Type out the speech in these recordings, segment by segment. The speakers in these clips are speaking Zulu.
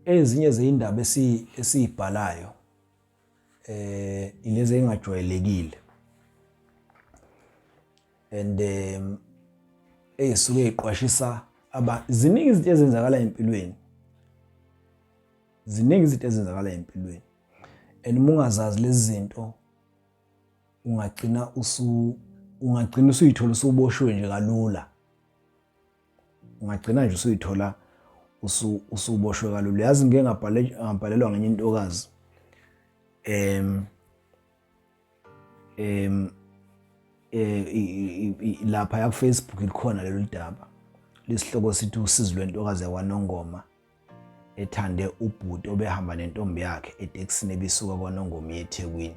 Ezinye zeyindaba esiyibhalayo ilezi engajwayelekile and eyisuke iqwashisa aba ziningi izinto ezenzakala empilweni, ziningi izinto ezenzakala empilweni, and uma ungazazi lezi zinto ungagcina usuyithola usuboshiwe nje kalula. Ungagcina nje usuyithola usuboshwe kalula. Yazi ngike ngabhalelwa ngenye intokazi em em eh lapha ya ku Facebook, likhona lolu daba, lesihloko sithi "Usizi lwentokazi yakwaNongoma ethande ubhuti obehamba nentombi yakhe etekisini ebisuka kwaNongoma eThekwini."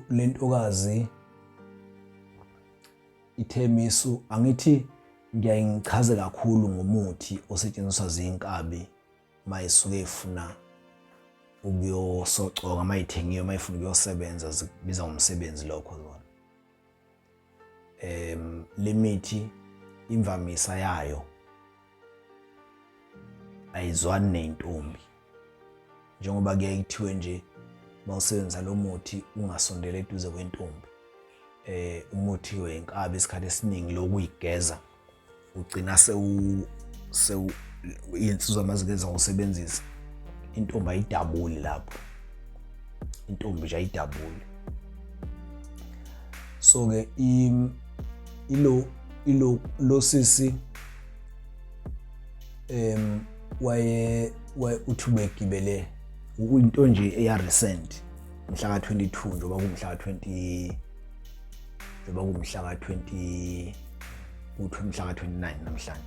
Lentokazi ithemisu angithi ngiyaye ngichaze kakhulu ngomuthi osetshenziswa zinkabi mayisuke ifuna ukuyosocoka, mayithengiwe, mayifuna ukuyosebenza, zikubiza ngomsebenzi lokho zona. Lemithi imvamisa yayo ayizwani neyintombi, njengoba kuyaye kuthiwe nje mawusebenzisa lo muthi ungasondela eduze kwentombi. Umuthi wenkabi isikhathi esiningi lokuyigeza ugcina sewu sewu iy'nsizwa mazigeza ngosebenzisa intombi ayidabuli lapho, intombi nje ayidabuli. So-ke ilo ilo lo sisi waye uthi ubegibele into nje eya recent mhla ka 22, njengoba kumhla ka 20, njengoba kumhla ka 20, kuthi umhla ka 29 namhlanje.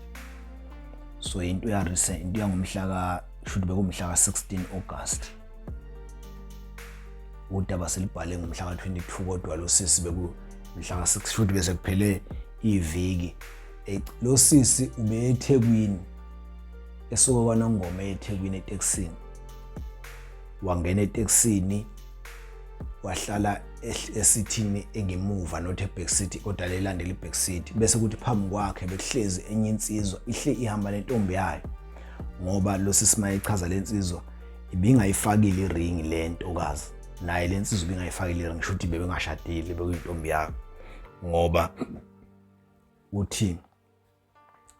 So into ya recent, into yangomhla ka should bekumhla ka 16 August. Udaba selibhale ngomhla ka 22, kodwa lo sisi beku mhla ka 6, should bese kuphele iviki. Lo sisi ube eThekwini, esuka kwaNongoma eThekwini etekisini, wangena etekisini wahlala esithini engemuva, not eback seat kodwa lelandela iback seat. Bese kuthi phambi kwakhe bekuhlezi enye insizwa ihle ihamba nentombi yayo, ngoba lo sisi mayechaza lensizwa ibingayifakile iring le ntokazi, naye le nsizwa ibingayifakile iring, shuthi bebengashadile, bekuyintombi yakhe, ngoba uthi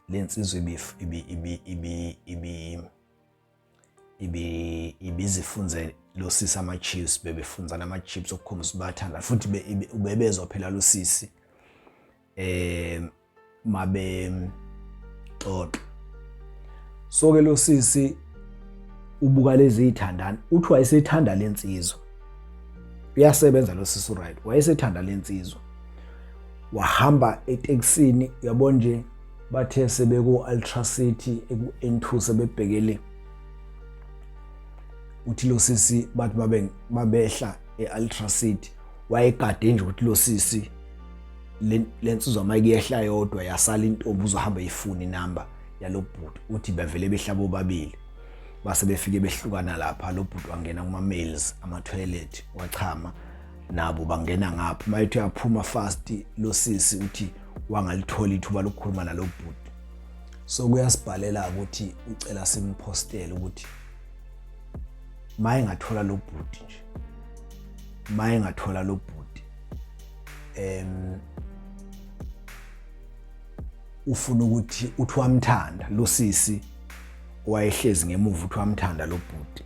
le nsizwa ibi ibi ibi ibi ibi ibizifunze lo sisi ama-chips, bebefunzana ama-chips okukhombisa bayathanda futhi ubebezwa phela lo sisi mabe xoxa. So ke lo sisi ubuka lezi ithandana, uthi wayesethanda lensizwa, uyasebenza lo sisi, right, wayesethanda lensizwa, wahamba etekisini, uyabona nje. Bathe sebeku Ultra City eku N2 sebebhekele, uthi lo sisi bathi babe babehla e-Ultra City, wayegade nje ukuthi lo sisi lensizwa mayikuyehla yodwa yasala intombi uzohamba ifuna inamba yalo bhuti. Uthi bevele behla bobabili, base befike behlukana lapha. Lo bhuti wangena kuma-males ama-toilet wachama, nabo bangena ngapha. Mayethi uyaphuma fast lo sisi, uthi wangalithola ithuba lokukhuluma nalo bhuti. So kuyasibhalela ukuthi ucela simphostele ukuthi maye ngathola lo bhuti nje, maye ngathola lo bhuti, ufuna ukuthi uthi wamthanda lo sisi owayehlezi ngemuva, uthi wamthanda lo bhuti,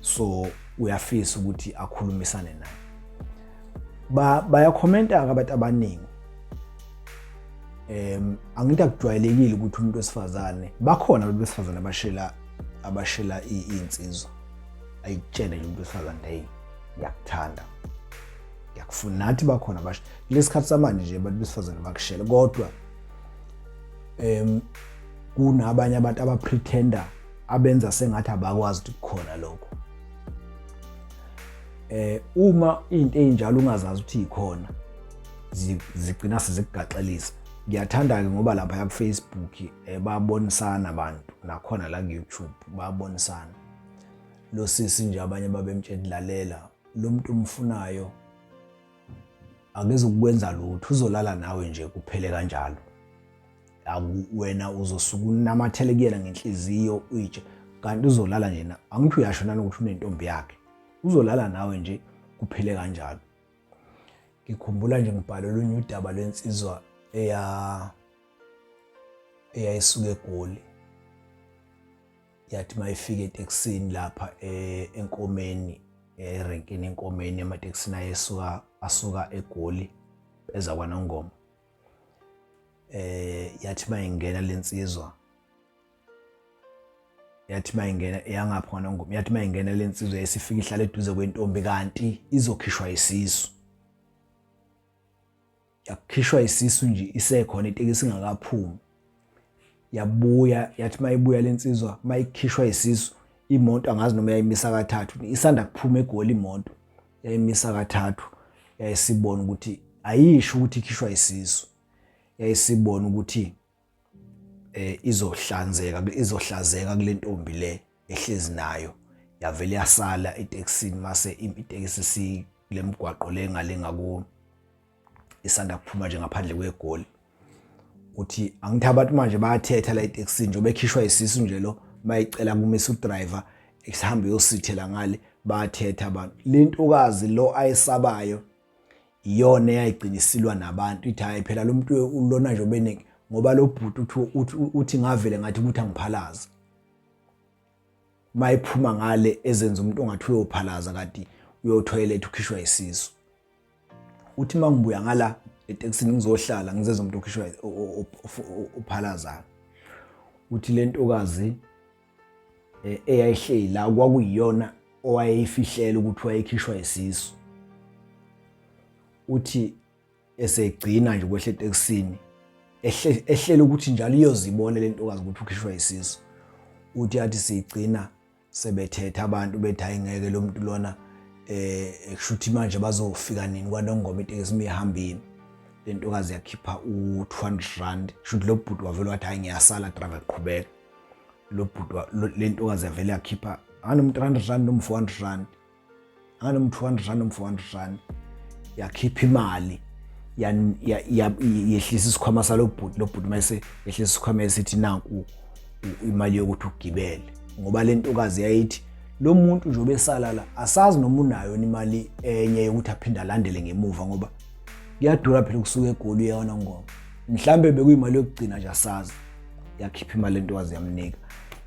so uyafisa ukuthi akhulumisane naye. Ba bayakhomenta abantu abaningi. Angithi akujwayelekile ukuthi umuntu wesifazane, bakhona abantu besifazane abashela iy'nsizwa, ayitshele nje umuntu wesifazane, "Hey, ngiyakuthanda, ngiyakufuna." Nathi bakhona abasha kulesikhathi samanje nje abantu besifazane bakushela, kodwa kunabanye abantu abapretender, abenza sengathi abakwazi ukuthi kukhona lokho. Uma into eyinjalo ungazazi ukuthi ikhona, zigcina sezikugaxelisa. Ngiyathanda ke ngoba lapha ku Facebook babonisana abantu, nakhona la ku YouTube babonisana. Lo sisi nje abanye babemtshela, "Lalela, lo muntu umfunayo akezukwenza lutho, uzolala nawe nje kuphele kanjalo." Wena uzosuka unamathele kuyena ngenhliziyo uyitshe, kanti uzolala nje, angithi uyasho nanokuthi unentombi yakhe, uzolala nawe nje kuphele kanjalo. Ngikhumbula nje ngibhale olunye udaba lwensizwa eyayisuka eGoli, yathi mayifika etekisini lapha eNkomeni, erenkini eNkomeni, ematekisini ayesuka asuka eGoli eza kwaNongoma. Yathi mayingena lensizwa, yathi mayingena eyangapha kwaNongoma, yathi mayingena lensizwa yayisifika ihlala eduze kwentombi, kanti izokhishwa isisu. Yakhishwa isisu nje isekhona itekisi ingakaphumi. Yabuya, yathi mayibuya lensizwa, mayikhishwa isisu imoto, angazi noma yayimisa kathathu, isanda kuphuma eGoli imoto, yayimisa kathathu. Yayisibona ukuthi ayisho ukuthi ikhishwa isisu, yayisibona ukuthi izohlanzeka, izohlazeka kule ntombi le ehlezi nayo. Yavele yasala etekisini, mase itekisi sikule mgwaqo le ngale ngaku, isanda kuphuma nje ngaphandle kweGoli. Uthi angithi abantu manje bayathetha la etekisini, njengoba ekhishwa isisu nje lo, mayicela kumisa udriver esihambe uyosithela ngale, bayathetha abantu. Le ntokazi lo ayesabayo iyona eyayigcina isilwa nabantu, ithi hayi phela lo muntu lona nje obeningi, ngoba lo bhuti uthi uthi ngavele ngathi ukuthi angiphalaze. Mayiphuma ngale ezenza umuntu ongathi uyophalaza, kanti uyothoyiletha, ukhishwa isisu. Uthi uma ngibuya ngala etekisini ngizohlala ngizenza umuntu okhishwa uphalazayo. Uthi le ntokazi eyayihleli la kwakuyiyona owayeyifihlela ukuthi wayekhishwa isisu. Uthi esegcina nje kwehla etekisini, ehlela ukuthi njalo iyozibona le ntokazi ukuthi ukhishwa isisu. Uthi athi siyigcina sebethetha abantu bethi hayi ngeke lo muntu lona, kushuthi manje bazofika nini kwaNongoma, itekisi imihambile. Le ntokazi yakhipha u-200 rand, kushuthi lo bhuti wavele wathi hayi ngiyasala driver, qhubeka. Lo bhuti, le ntokazi yavele yakhipha anoma 300 rand noma 400 rand, anoma 200 rand noma 400 rand, yakhipha imali, yehlisa isikhwama salo bhuti. Lo bhuti mayese yehlisa isikhwama esithi nanku imali yokuthi ugibele, ngoba le ntokazi yayithi lo muntu nje obesala la asazi noma unayo imali enye yokuthi aphinde alandele ngemuva, ngoba kuyadura phela ukusuka eGoli uye kwaNongoma, mhlambe bekuyimali yokugcina nje, asazi. Yakhipha imali lentokazi yamnika,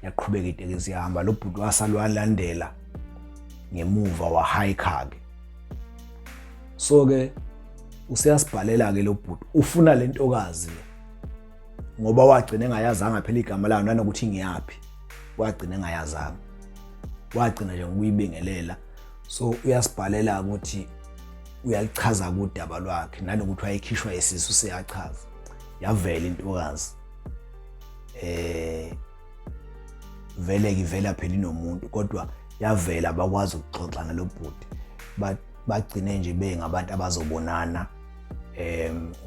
yaqhubeka itekisi yahamba. Lo bhuti wasala walandela ngemuva, wahayikha-ke. So-ke useyasibhalela-ke lo bhuti, ufuna le ntokazi le, ngoba wagcina engayazanga phela igama layo nanokuthi ngiyaphi, wagcina engayazanga, wagcina nje ngokuyibingelela. So uyasibhalela ukuthi uyalichaza kudaba lwakhe nanokuthi wayekhishwa isisu, siyachaza. Yavela intokazi, vele ivela phela inomuntu, kodwa yavela bakwazi ukuxoxa nalobhuti, bagcine nje bengabantu abazobonana,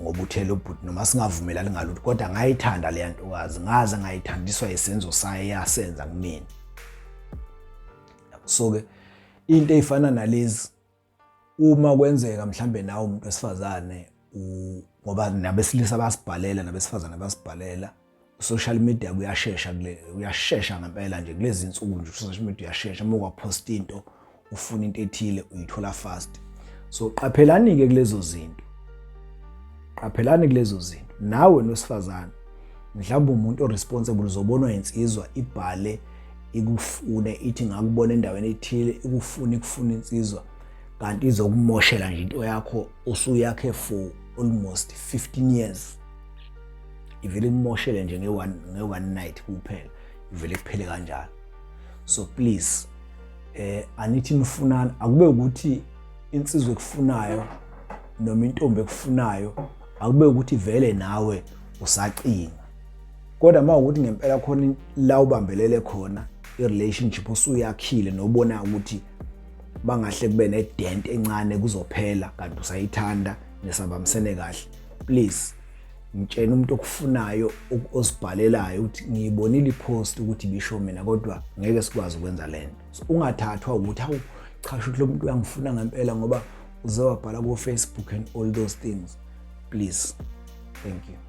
ngoba uthe lo bhuti noma singavumelani ngalutho, kodwa ngayithanda leya ntokazi, ngaze ngayithandiswa isenzo sayo yasenza kumina. So ke into eyifana nalezi, uma kwenzeka mhlambe nawe umuntu wesifazane, ngoba nabesilisa bayasibhalela nabesifazane bayasibhalela, social media kuyashesha kule, uyashesha ngempela nje kulezi insuku nje, social media uyashesha, uma ukwapost into ufuna into ethile uyithola fast. So qaphelani ke kulezo zinto, qaphelani kulezo zinto. Nawe nosifazane mhlawumbe umuntu oresponsible, uzobonwa insizwa ibhale ikufune, ithi ngakubona endaweni ethile, ikufune ikufuna insizwa, kanti izokumoshela nje into yakho osuyakhe for almost 15 years, ivele ikumoshele nje nge-one night kuphela, ivele kuphele kanjalo. So please, anithi nifunana, akube ukuthi insizwa ekufunayo noma intombi ekufunayo, akube ukuthi vele nawe usacinga, kodwa uma ukuthi ngempela khona la ubambelele khona i-relationship osuyakhile nobona ukuthi bangahle kube ne-dent encane kuzophela, kanti usayithanda nisabambisene kahle, please ngitshena umuntu okufunayo osibhalelayo ukuthi ngiyibonile ipost ukuthi bisho mina, kodwa ngeke sikwazi ukwenza lento. So ungathathwa ukuthi hawu cha, shuthi lo muntu uyangifuna ngempela ngoba uze wabhala ku Facebook and all those things. Please, thank you.